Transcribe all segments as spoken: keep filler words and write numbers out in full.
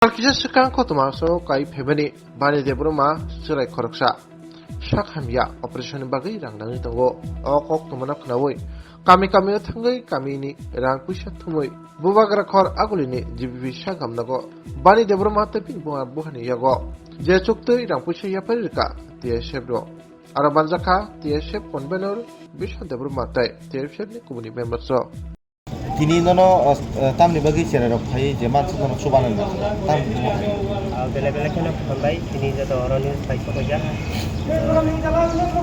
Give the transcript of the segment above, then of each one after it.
Sal kisa swkang kotorma aswk kai phaimani Bani Debbarma chwrai khoroksa sak hamya operation ni bagwi rang nangwi tongo. O kok tongmano khnaui kami kami o thangwi kamini rang puisa thumui bubagra khor agulini G B P sakam nogo Bani Debbarma tei bini buma buhani yago je chuktwi rang puisa yapharwi rwkha T S F rok. Aro manjakha T S F convener Biswa Debbarma tei T S F ni kubuni member rok. Tini nono, o, o, tamni bagwi cherai rok phai je mansa nono chubanani bagwi. Tamni bagwi. Ah, bele bele kheno hambai, tini joto oro news pai sokoja.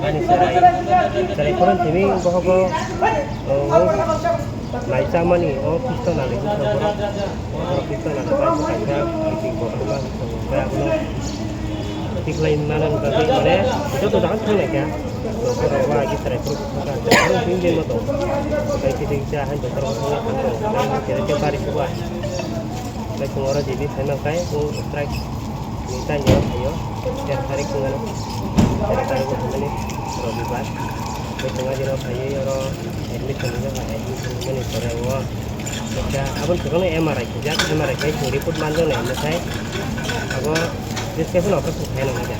Ani cherai, cherai khorang timi bohogo, o, o, nai chamani, o, piston nalai, o, piston nalai, pai sokoja, meeting bohorma, o, bai abono. Tiklai manang bagwi mane joto jaga thang lai kha. Doktor rok ba agi trai phuru thang kha. Tini din ma tong. Kai tini cha hai doktor rok thang kha. Tini kere ke bari suba. Kai sung oro jibi sai mang kai o strike. Ni ta yo yo. Ter tarik sung ano. Ter tarik sung ano. Robibar. Kai sung agi ro khai oro admission ni ba admission ni sore o. Kisa, aboni swkang no M R I kisa, M R I khe chwng report manjaknai hwnwi sai abo description operation khaina nangya.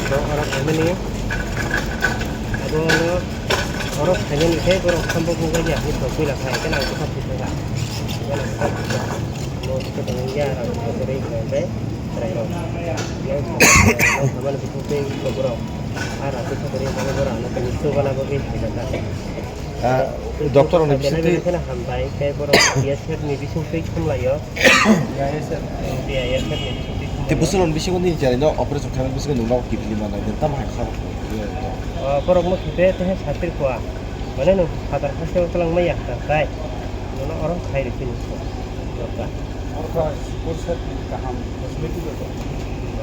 Bo oro khaimani, abo no oro khainani khe borok sambo bubaija hwnwi thok puila khai, khe nang bwkha phuikha. Khe nang bwkha phuikha. Bo khe tongya rang khe kwrwi khe tei chwrairok. Nang khamani bwkhak tei borok. Ah, rati khe kwrwi mani borok ano tini chubana bagwi khaijak kha. Ah, doctor rokni bisingtwi belai belai kheno hambai, tei borok B S F ni bisingtwi khumlaio. B S F ni bisingtwi khumlaio. Tei bwswk rokni bisingo nini chwraino operation khaimani bisingtwi nwng nogo kiphilwi manai, nwng tamo hai kha? Oh, borok no khipe tei satri khua. Mane nwng phatar haste o twlang maya kha tai. Nono oro khai rw phini. Oro kha support set ni kaham facility joto.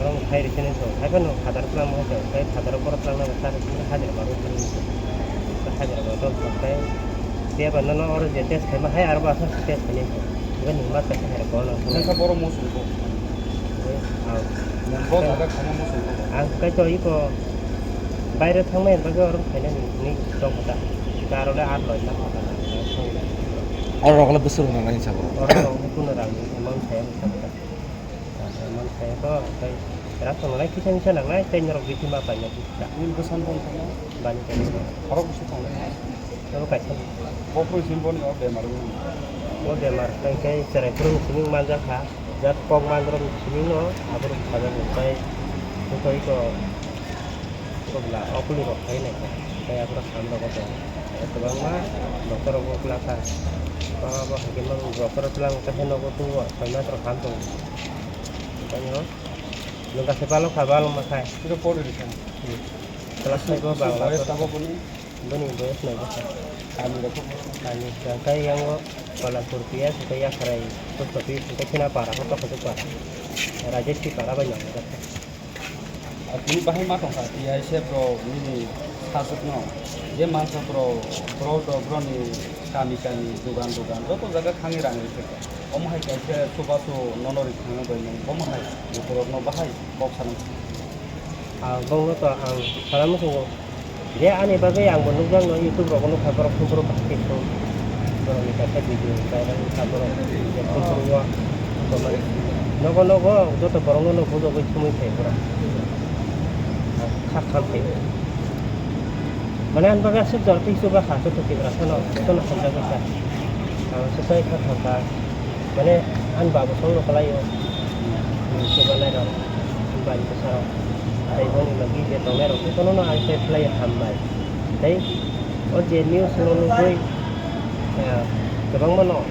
Oro khai rw phini so, hai phano phatar twlang ma hai so, tei phatar o borok twlang na ta hajira ba rw phini so. Hajira ba to so, tei tei ba nono oro je test khai ma hai aro ba sa test khai ni so. Ga ni ma ta khai ko no. Nang kha borok mo sung ko. Ang bo jaga khai mo sung ko. Ang kai to iko baire thang mai ba oro khai na ni ni tong ta. Ka aro le ar loi na. Oro rok le bwswk rok nang nai sabo. Oro rok ni kuno rang ni mang khai mo sabo. Manthai ko, tei rak tongnai kisa misa nangnai, tei norok bithi ma paina bithi ta. Nini bwsano tong thangma? Bani tong. Khorok bwswk tongnai? Abo kaisa. Bokhorok simi boni o bemar wngmani? O bemar, tei khe cherai phuru simi manjak kha, jat kok manjak rok simi no, aborok sajak rok tei, tei ko. Bwbwla o kuli rok khai nai kha, tei aborok ham rogo tongo. Kwbangma doctor rok bo kwlak kha. Abo hai khe mang doctor rok twlang khe nogo tubuo soi mas rok ham tongo. Tei o nwng kaisa balok kha, balok ma khai. Pura pori rikha. Hmm. Class five o Bangla. Boyes tabok boni? Boni boyes nai bwswk. Kami rok khe bo? Kami, hwnkhe yang o Kolapur P S, hwnkhe Yakhrai post office, hwnkhe Sinapara, hwnkhe Khojokpara. Rajesh Sipara bai nang. Ar tini bahai ma tongkha, T I S F rok nini sajwkno je mansa borok, borok rok borokni kami kami, dugan dugan joto jaga thangwi rang rikha. Omo hai kaisa chubachu nono rikha bai nwng bomo hai lukurokno bahai kok sanai. Ah, bongno to ang sana muchungo. Je ani bagwi ang bo nukjakno YouTube rogo nukha borok thum borok bahai khe thum. Borokni kaisa video viral wngkha borok je thum borok o tomani nogo nogo joto borokno no bujogwi thumwi thai borok. Kha kha thai. Mane ani bagwi aswk jora twi chuba kha joto Tiprasano jotono hamjagwi kha. Ang aswk kha kha kha. Mane ani babo songno kwlaio, chubanai rok, bani bwsarok, tei bongni logi je tongnai rok jotono no ang tei khlai hambai. Tei o je news no nugwi, eh, kwbangma no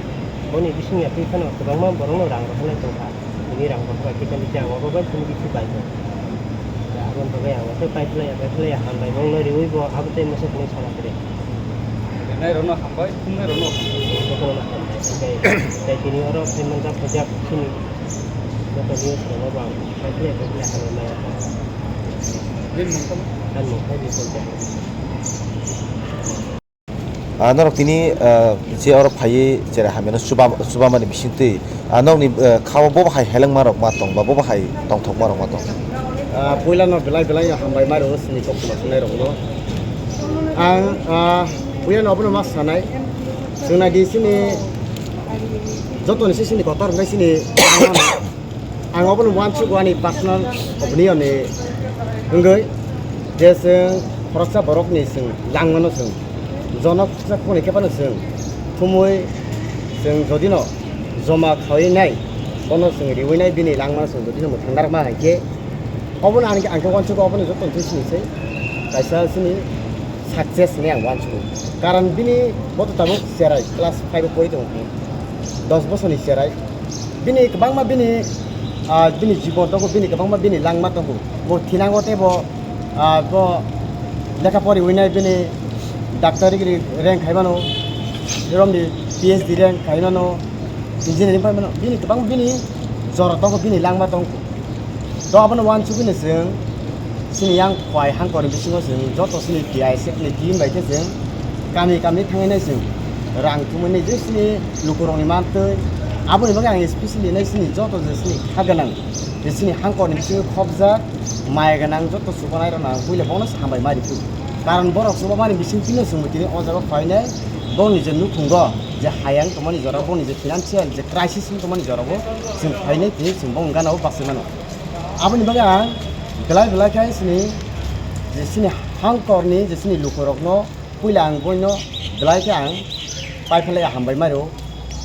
boni bising ya twi phano kwbangma borok no rang rok nai tongkha. Tini rang rok bai kisa misa ang obo bai tini bisi bai tong. Aboni bagwi ang tei pai khlai ya, pai khlai ya hambai bongno riwi bo abo tei masa tini sana kwrwi. Nai rok no hambai, thumnai rok no hambai. Jotono hambai. Tei, tei tini oro phai manjak, phai jak sini. Joto news rok no bo ang phai khlai, phai khlai hambai maya. Bini mung tamo? Ani mung khe Bipul Debbarma. Ah, norok tini, ah, je oro phaiwi cherai hamyano chuba-, chubamani bisingtwi, ah, nokni, ah, kha-o bo bahai helengma rok ma tong ba, bo bahai tongthokma rok ma tong? Ah, puila no belai belai no hambai ma rwo chini koktwma sanai rok no. Ang, ah, puila no abono ma sanai. Chwng nai di chini Joto ni sini kotor hwnkhe sini ang obono uansuk ani personal opinion ni wngwi je chwng khoroksa borok ni chwng langmano chwng jono khoroksa khokni khe phano chwng thumwi chwng jodi no joma khawi nai bono chwng riwi nai bini langmano chwng jodi no mwthang narwkma hai khe obono ang khe uansuk obono joto ni sini se kaisa sini success hinwi ang uansukgo. Karon bini bo to tabuk cherai class five o pori tongo, dos bosorni cherai. Bini kwbangma bini, ah, bini jibon tongo, bini kwbangma bini langma tongo. Bo thinango tei bo, ah, bo lekha poriwi nai bini doctor degree rank khai mano, romni P H D rank khai mano, engineering pai mano. Bini kwbang bini jora tongo, bini langma tongo. To abono uansugwi no chwng chini yang khwai hangkorni bisingo chwng joto chini T I S F ni team bai khe chwng kami kami thangwi nai chwng rang thumwi nai je chini lukurokni mantwi. Aboni bagwi ang especially nai chini joto je chini kha gwnang je chini hangkorni bisingo khopjak maya gwnang joto chubanai rokno ang puila bono hambai ma rikhu. Karon borok chubamani bising tino chwngbo tini o jaga phainai boni je nukhungo je hayang tongmani jora boni je financial je crisis wng tongmani jora bo chwng phainai tini chwng bo wng gana o bachai mano. Aboni bagwi ang belai belai khe sini je sini hangkorni je sini lukurokno puila ang boino belai khe ang paiphalai hambai mario.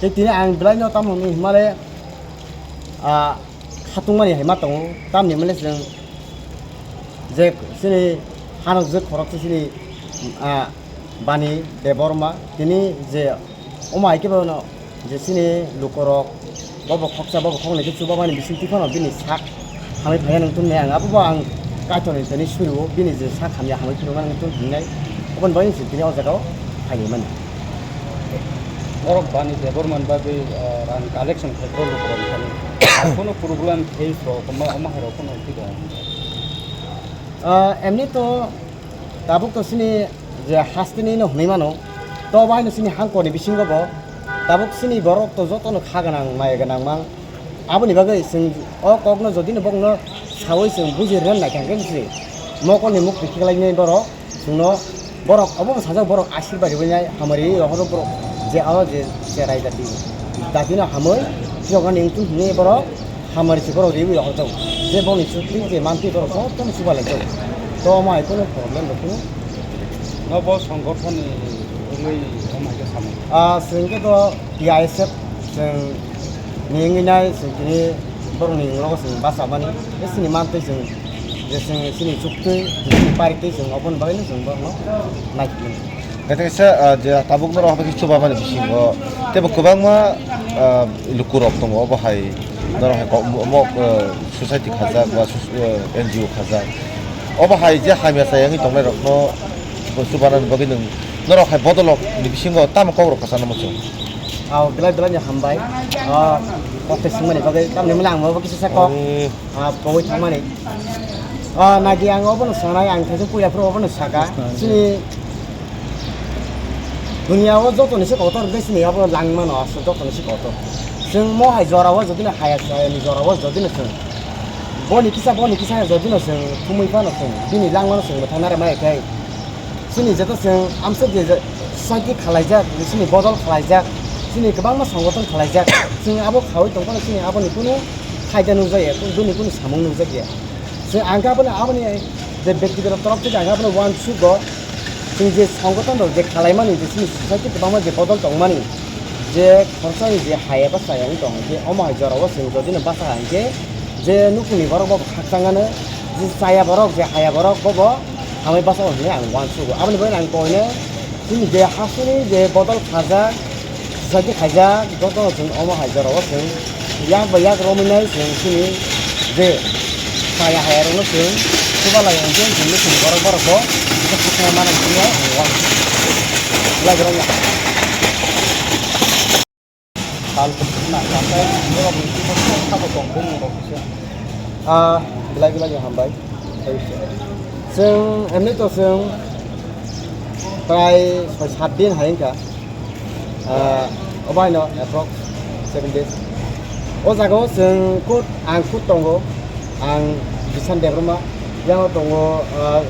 Tei tini ang belaino tamo hwnwi himale, ah, khatungmani hai ma tongo, tamni himale chwng je sini hanok je khorok se sini, ah, Bani Debbarma tini je omo hai khe bono je chini lukorok, bobo khoksa, bobo khoknwi khe chubamani bisingtwi phano bini sak hamwi phaiya nang tong nai ang. Abobo ang Kaitorni thani suriwo, bini je sak hamya hamwi phiroknani tong hingnai, oboni bagwi se tini o jagao phaimani. Borok Bani Debbarmani bagwi, ah, rang collection khai borok lukorokni thani. Kono problem face rok, omo, omo hai rok kono twi da? Ah, emni to tabuk to chini je hasteni no hwnwi mano, to bai no chini hangkorni bisingo bo tabuk chini borok to joto no kha gwnang, maya gwnang mang. Aboni bagwi chwng o kokno jodi no bokno sawi chwng buji rwna naikha hwnkhe se mokolni mukti khiklainai borok chwngno borok obo sajak borok asirbai rwbainai hamari rohoro borok je aro je cherai jati jatino hamwi phiyoknani wngtong hwnwi borok hamari se borok riwi rohorjago je boni chukri je mantwi borok jotono chubalaijago to omo hai kheno problem rok kheno. No bo songgothoni wngwi omo hai khe samung. Ah, chwng khe to T I S F chwng ni wngwi nai chwng tini borokni wnglogo chwng bachamani. Tei chini mantwi chwng je chwng chini chuktwi, chini paritwi chwng oboni bagwino chwng borokno naikhe mano. Khe kaisa, ah, je tabuk norok haphaikhe chubamani bisingo teibo kwbangma, ah, lukurok tongo obo hai norok hai kok mo, mo, ah, society khajak ba sus-, ah, N G O khajak. Obo hai je hamya chaya wngwi tongnairokno chubanani bagwi nwng norok hai bodolrokni bisingo tamo kokrok kwchangno muchung? Ao belai belai ni hambai. Ah, kok tei swngmani bagwi tamni hwnmale ang bo kisa sa kok. Ani ah, kowai thangmani. Ah, nadi ang obono sanai, ang khaisa puila phuru obono saka. Chini dunia o joto ni se kotor, hwnkhe chini abo langmano aswk joto ni se kotor. Chwng mo hai jora o jodi no haya chaya ni jora o jodi no chwng boni kisa, boni kisa jodi no chwng thumwi phano chwng bini langmano chwng mwthang nare mai khe. Chini jeto chwng amsuk je, je society khalaijak, je chini bodol khalaijak, chini kwbangma songothon khalaijak, chwng abo khaui tongphano chini aboni kunu phaida nukjakya, bini kunu samung nukjakya. Chwng ang khe abono, aboni je bektigoto torop theke ang abono uansugo, chwng je songothon rok je khalaimani, je chini society kwbangma je bodol tongmani, je khoroksa ni je haya bachaya wng tong, je omo hai jora o chwng jodi no bacha hai khe, je nukhungni borok bo khakchang ano, je chaya borok, je haya borok bo bo hamwi bachao hinwi ang uansugo. Aboni bagwi ang koine chini je hasteni je bodol khajak, society khaijak, jotono chwng omo hai jorao chwng yak bai yak romwi nai chwng chini je chaya hayarokno chwng chubalai hwnkhe chwngno chwng borok borokbo kisa khakchangma manai hwnwi ang uansugo. Belai belai no. Sal na, sal na, borok ni sabo tong, bumung rok kisa. Ah, belai belai no hambai. Chwng emni to chwng prai soi sat din hai wngkha. Ah, obo haino approx seven days. O jaga o chwng kut, ang kut tongo. Ang Bisan Debbarma, yango tongo, ah,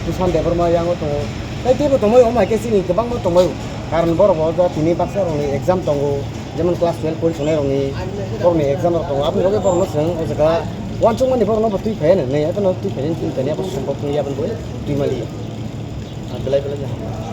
Bisan Debbarma, yango tongo. Tei teibo tongmai, omo hai khe chini kwbangma tongmai. Karon borok bo tini baksa rokni exam tongo. Jemon class twelve pori tongnai rokni, borokni exam rok tongo, aboni bagwi borokno chwng o jaga uansukmani borokno bo twi phaiya nini, abono twi phaiya nini twi phaiya abo sombok wngya aboni bagwi twi maliya. Ah, belai belai ya.